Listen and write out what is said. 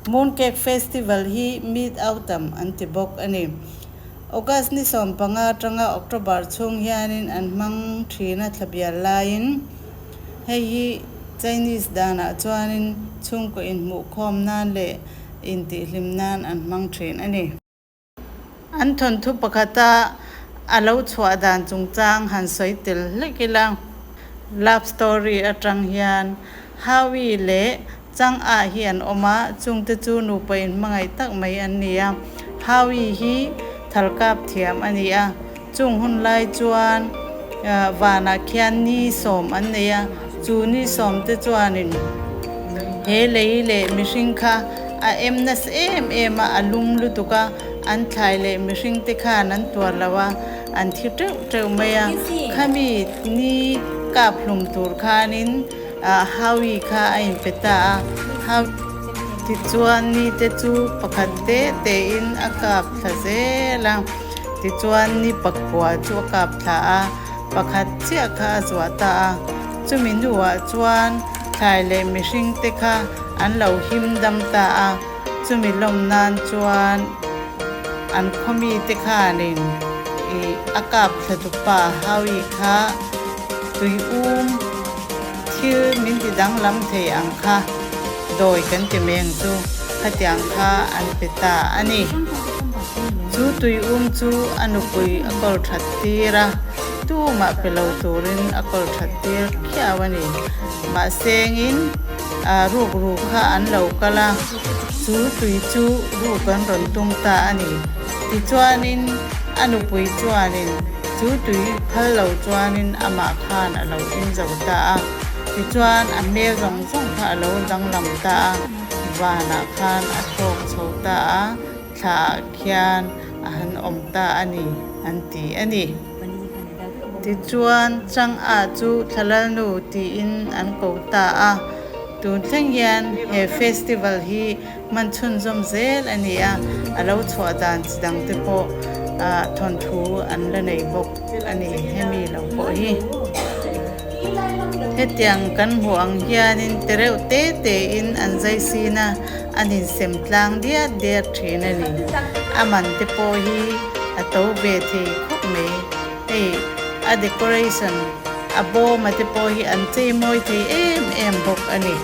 Mooncake Festival hi Mid-Autumn an ti bawk a ni. August ni 15 atanga October chhung hianin an hmang thin a thlabial laiin hei hi Chinese danah chuanin chhungkaw inhmuhkhawm nan leh intihhlim nan an hmang thin a ni. An thawnthu pakhata a lo chhuah dan chungchang han sawi tel hlek ila, love story atang hian Howie leh Chang ah hi an awm a, chungte chu nupa inhmangaih tak mai an ni a. Howie hi thalkap thiam a ni a, chung hun lai chuan vanah khian ni sawm an nei a, chu ni sawm te chuanin he lei leh mihring kha a em nasa em em a, a lum lutuk a, an thlai leh mihring te khan an tuar lo a, an thi teuh teuh mai a, khami ni kap hlum tur khanin Howie kha a inpe ta a, Howie tichuan nite chu pakhat te tein a kap thla zel a, tichuan ni pakua chu a kap thla a, pakhat chiah kha a zuah ta a, chumi hnuah chuan thlai leh mihring te kha an lo him dam ta a, chumi lawm nan chuan an khawmi te khanin ih a kap thla tupa Howie kha Tui um thil min ti danglam thei ang kha dawi kan ti mai ang chu khatiang kha an pe ta a ni. Chu tui um chu a nupui a kawl that tir a, tumah pe lo turin a kawl that tir khiau a ni. Mahsengin rukru kha an lo kal a, chu tui chu ruk an rawn tum ta a ni. Tichuanin a nupui chuanin chu tui phal lo chuanin amah khan a lo in zo ta a. Tichuan a hmel zawng zawng kha a lo danglam ta a, vanah khan a thlawk chho ta a, thlaah khian a han awm ta a ni, an ti a ni. Tichuan Chang'a chu Thlalalnu tiin an ko ta a. Tun thleng hian he festival hi Hman chhunzawm zel a ni a, a lo chhuah dan chi dang te pawh thawnthu an la nei bawk a ni hemi lo pawh hi. Hetiang kan hmuh ang hianin te reuh te te in an zai sin a, an insem tlang diat diat thin a ni. A man te pawh hi a to ve thei khawp mai. Hei a decoration a bawm a te pawh hi an chei mawi thei em em bawk a ni.